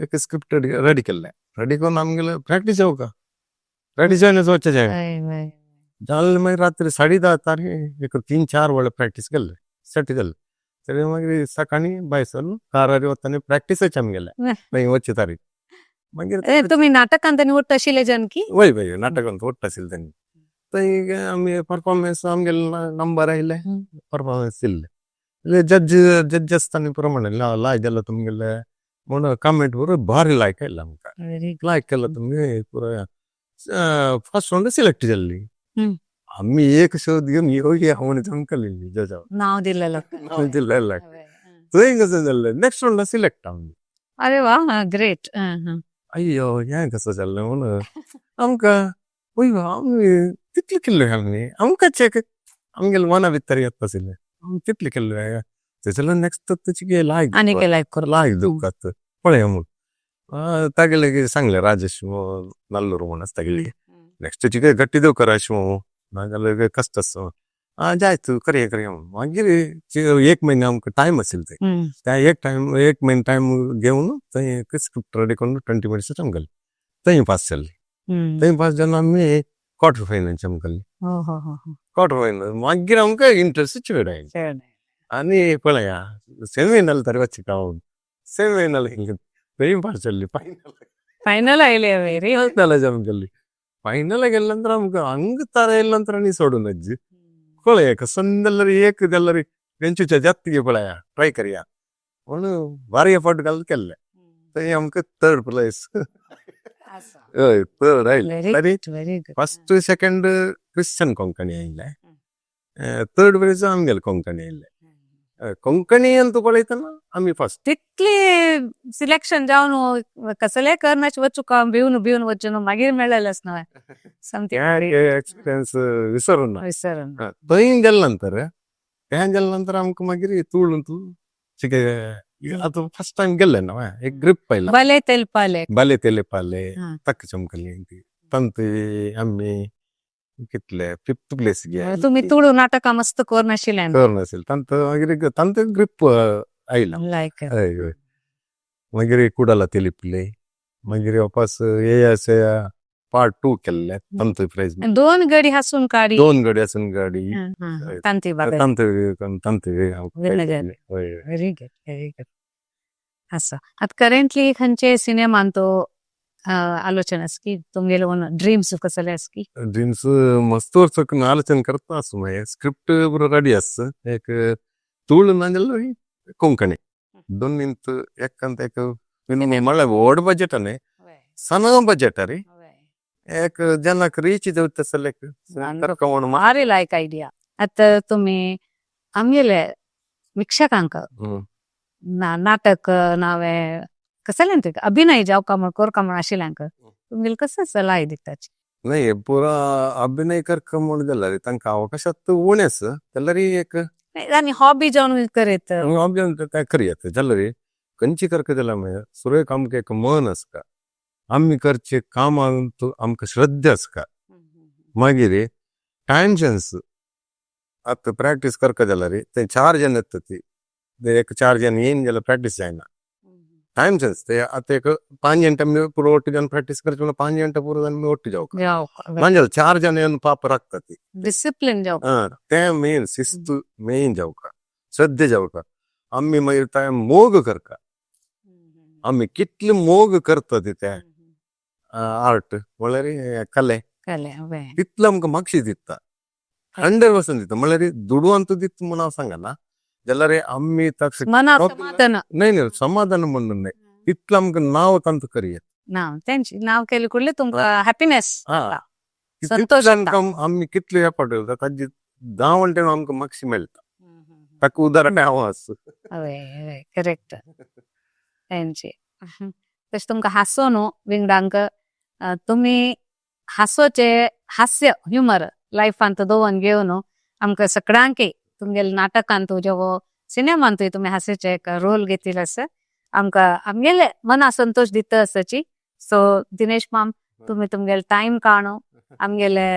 एक स्क्रिप्ट रेडी केल्लें. रेडी करून आमगेले प्रॅक्टीस येवका रेडी जावन वचचें जालें. मागीर रात्री 10:30 तारीख एक 3-4 वेळा प्रॅक्टीस केल्ले सेट जालें. तरी मागीर सकाळीं भायर सरलो कारार वतना प्रॅक्टीसच आमगेले मागीर वचचे तारीख मागीर. तुमी नाटकांत आनी उरता आशिल्ले जन की? वय वय, नाटकांत उरता आशिल्ले तेन्ना थंय आमी परफॉर्मन्स आमगेले नंबर आयले परफॉर्मन्स दिल्ले जज जज्जस तांणी पुरो म्हणलें लाय जाल्यार तुमगेले म्हणून कमेंट पुरो भारी लायक आयले आमकां. लायक केलो तुमगे पुरो फर्स्ट रावंड सिलेक्ट जाल्ली. आमी एक शोध घेवन येवया म्हणून तुमकां जजा नांव दिलेलं. नांव दिल्लें थंय कसं जालें नेक्स्ट रावंडा सिलेक्ट आमी. अरे वा, ग्रेट. अय्यो हें कसं जालें म्हणून आमकां वय आमी तितले किल्ले आमी आमकां चेक आमगेले मना भितर येता आशिल्लें आमी तितलें केल्लें थंयसरल्यान नेक्स्ट तुजे लायक आनी लायक करू. लायक दुखत पळय म्हूण तागेले सांगले राजेश नल्लूर म्हूण आसा तागेली नेक्स्ट चिके गट्टी देव अशें नाजाल्यार कष्ट आसा आं जायत करया करया म्हूण. मागीर एक म्हयने आमकां टायम आशिल्लो थंय. त्या एक टायम एक म्हयनो टायम घेवन थंय एक स्क्रिप्ट रेडी करून 20 मिनट्स आमगेले थंय पास जाल्ली. थंय पास जावन आमी क्वॉर्टर फायनल आमगेली. हो हो हो हो. क्वॉर्टर फायनल मागीर आमकां इंट्रस्ट चड आयलो. आनी पळया सेमिफायनल तरी वचका सेमिफायनल थंय पास जाल्ली फायनल. फायनल आयले व्हेरी. फायनल आमगेली फायनल गेले ನಂತರ आमकां ಹಂಗ ತರ ಇಲ್ಲ ನಂತರ ನೀ ಸೋಡು ನಜ್ಜಿ पळय कसंदर एक जाल्यार तेंच्या जात्तीगे पळया ट्राय करया म्हणून भारी एफर्ट घालून केल्ले थंय आमकां थर्ड प्लेस. हय, थर्ड आयले. व्हेरी तरी very good. First second Christian Konkani आयले, थर्ड प्लेस आमगेले कोंकणी आयले. कोंकणी अंतू पळयतना आमी फर्स्ट. तितली सिलेक्शन जावन कसले करनाच वचू काम भिवन भिवन वचून मागीर मेळलेंच न्हय सामकें. एक्सपिरियन्स विसरून ना. विसरून. थंय गेले नंतर थंय गेले नंतर आमकां मागीर तुळून चिके आतां फर्स्ट टायम गेल्ले न्हय एक ग्रीप आयला. बले तेलपाले. बले तेलेपाले. तक्क चमकली ತಂತು आमी कितले फिफ्थ प्लेस गे. तुम्ही तुळू नाटकां मस्त करनाशिल्ल्यान. करनाशिल्ले ತಂತು मागीर ತಂತು ग्रीप आयला. लायक. हय हय, मागीर कुडाला तेलिपले, मागीर वापस ए एस पार्ट टू केल्ले ತಂತು प्रायज. दोन गडी हासून काडी. दोन गडी आसून गाडी. तांती बाबा. ತಂತು ತಂತು. विनगर. हय. Very good, very good. आसा आतां करेंटली खंयचे सिनेमान तो आलोचना आसा की तुमगेले ड्रीम्स कसले आसा की? ड्रीम्स मस्त वर्सक आलोचन करता आसूं मागीर स्क्रिप्ट पुरो रेडी आसा. एक तुळू नाजाल्यार कोंकणी दोन एक एक म्हणल्यार व्हड बजेट न्हय, सण बजेट रे एक जनाक रीच देवता तसले एक म्हूण. भारी लायक आयडिया. आतां तुमी आमगेले वीक्षकांक नाटक नावे कसलें ते अभिनय जावका म्हण करका म्हण आशिल्ल्यांक तुमगेले कसो सलाह दिताची? नाही, पुरा अभिनय करका म्हूण जाल्यार तांकां अवकाशात उणें आसा जाल्यार एक आनी हॉबी जावन करीत. काय करया जाल्यार खंयची करका जाल्यार मागीर सुरवेक आमकां एक मन आसता, आमी करचे कामांत आमकां श्रद्धा आसता. मागीर टायम सेन्स. आतां प्रॅक्टीस करका जाल्यार ते चार जण येता ती एक चार जण येयन जाल्यार प्रॅक्टीस जायना. टायम सेन्स ते आतां एक 5 गंटे आमी पुरो ಒಟ್ಟು ಜನ ಪ್ರಾಕ್ಟೀಸ್ करचे म्हणल्यार 5 गंटे पुरो आमी ಒಟ್ಟು जावका नाजाल्यार चार जण येवन पाप राखता ती. डिसिप्लीन जावका. आं, तें मेन शिस्त मेन जावका, श्रद्धे जावका. आमी मागीर ते मोग करका. आमी कितले मोग करता ते ते आर्ट म्हणल्यार कले. कले हय. तितलो आमकां मागशी दिता, 100% दिता. म्हणल्यार दुडवांत दिता म्हूण हांव सांगना जाल्यार आमी ताका मनाक समाधान. न्हय न्हय, समाधान म्हणून न्हय, तितलो आमकां नांव तांकां करया. नाव तेंची नाव केले कुडले तुमकां हॅपीनेस. आं. संतोष. आमकां आमी कितले एफर्ट घालता ताजी धांवण आमकां मागशी मेळटा. ताका उदाहरण हांव आसा. हय हय, करेक्ट तेंची. तशें तुमकां हांसो न्हू विंगडांक तुमी हांसोचे हास्य ह्युमर लायफांत दवरून घेवन आमकां सगळ्यांक तुमगेले नाटकांत जेवो सिनेमांतूय तुमी हास्याचे एक रोल घेतिल्ले आसा, आमकां आमगेले मना संतोष दिता आसाची. सो दिनेश माम, तुमी तुमगेले टायम काणू आमगेले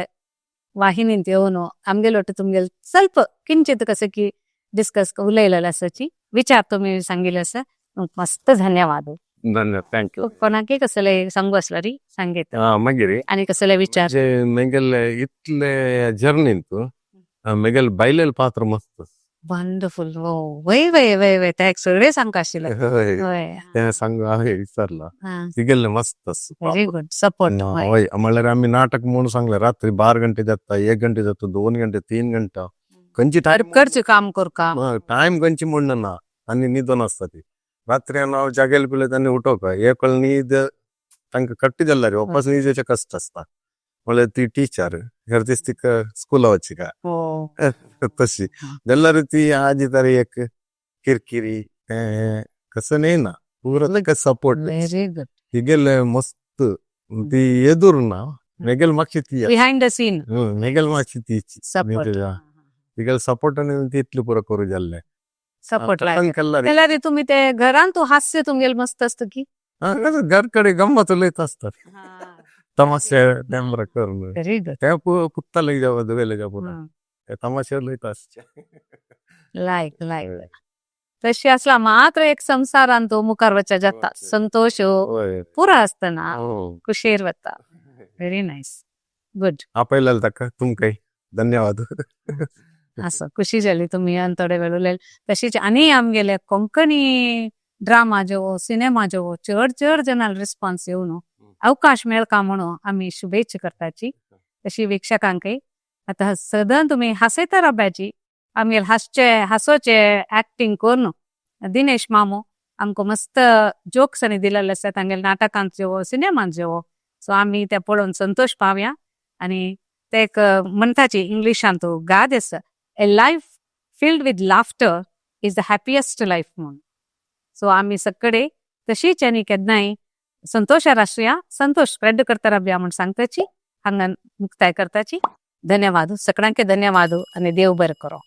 वाहिनींत येवन आमगेले ಒಟ್ಟು तुमगेले ಸ್ವಲ್ಪ ಕಿಂಚಿत कसं की डिस्कस उलयलेले आसाची विचार तुमी सांगिल्ले आसा, मस्त धन्यवाद. धन्यवाद, thank you. कोणाकय कसले सांगू आसल्यार सांगीत. मागीर आनी कसले विचार? म्हणजे मेगेले इतले जर्नींत मेगेले बायलेले पात्र मस्त. वंडरफुल हो, वय वय वय वय, ते एक सगळे सांगका आशिल्ले. हय. हय. तें सांग हांवें विचारला तिगेले मस्त आसा. Very good support. हय, म्हणल्यार आमी नाटक म्हणून सांगले रात्री 12 घंटे जाता, 1 घंटे जाता, 2 घंटे, 3 घंटा खंयची टायम. करचे काम करका. टायम खंयची म्हणना ना आनी न्हिदोन आसता ती. रात्री हांव जागेले पळयत आनी उठोवका एक वेळ न्हीद तांकां कट्टी जाल्यार वापस न्हिदेचे कश्ट आसता. म्हणल्यार ती टिचर हर दीस तिका स्कुला वचिका. तशी जाल्यार ती आजी तर एक किरकिरी तें कसं न्हय ना, पुरो ताका सपोर्ट. Very good. तिगेले मस्त ती एदूर ना मेगेल मातशी ती बिहाइंड the scene. मेगेल मातशी ती सपोर्ट. तिगेले सपोर्टान तितले पुरो करूं जाल्ले. सपोर्ट तशें केल्ला रे. जाल्यार तुमी ते घरान तूं हास्य तुमगेले मस्त आसता की. घर कडेन गम्मत उलयत आसतात, तमाशे तेंब्र करून. Very good. ते पुत्ता जावं दुवेले जावं पुरा ते तमाशे उलयत आसचे. लायक लायक तशी असला मात्र एक संसारान तो मुखार वचा जाता, संतोष पुरा आसतना खुशेर वता. Very nice, good. आपयलें ताका तुमकांय धन्यवाद. असो खुशी जाली तुमी आनी थोडे वेळ उलयले. तशीच आनी आमगेले कोंकणी ड्रामा जो, सिनेमा जो चड चड जणांक रिस्पॉन्स येवन अवकाश मेळका म्हणून आमी शुभेच्छा करताची. तशी वीक्षकांकय आता सदां तुमी हासयता रावपाची. आमगेले हासचे हासोचे एक्टिंग करून दिनेश मामू आमकां मस्त जोक्स आनी दिलेले आसा तांगेले नाटकांत जेवो, सिनेमांत जेवो. सो आमी ते पळोवन संतोश पावया. आनी ते एक म्हणटाची इंग्लिशांत गाद आसा, "A life filled with laughter is the happiest life" म्हणून. सो आमी सगळे तशीच आनी केन्नाय संतोषा राष्ट्रीय संतोष स्प्रेड करता रावया म्हूण सांगताची. हांगा मुक्ताय करताची. धन्यवाद सगळ्यांके, धन्यवाद आनी देव बरें करो.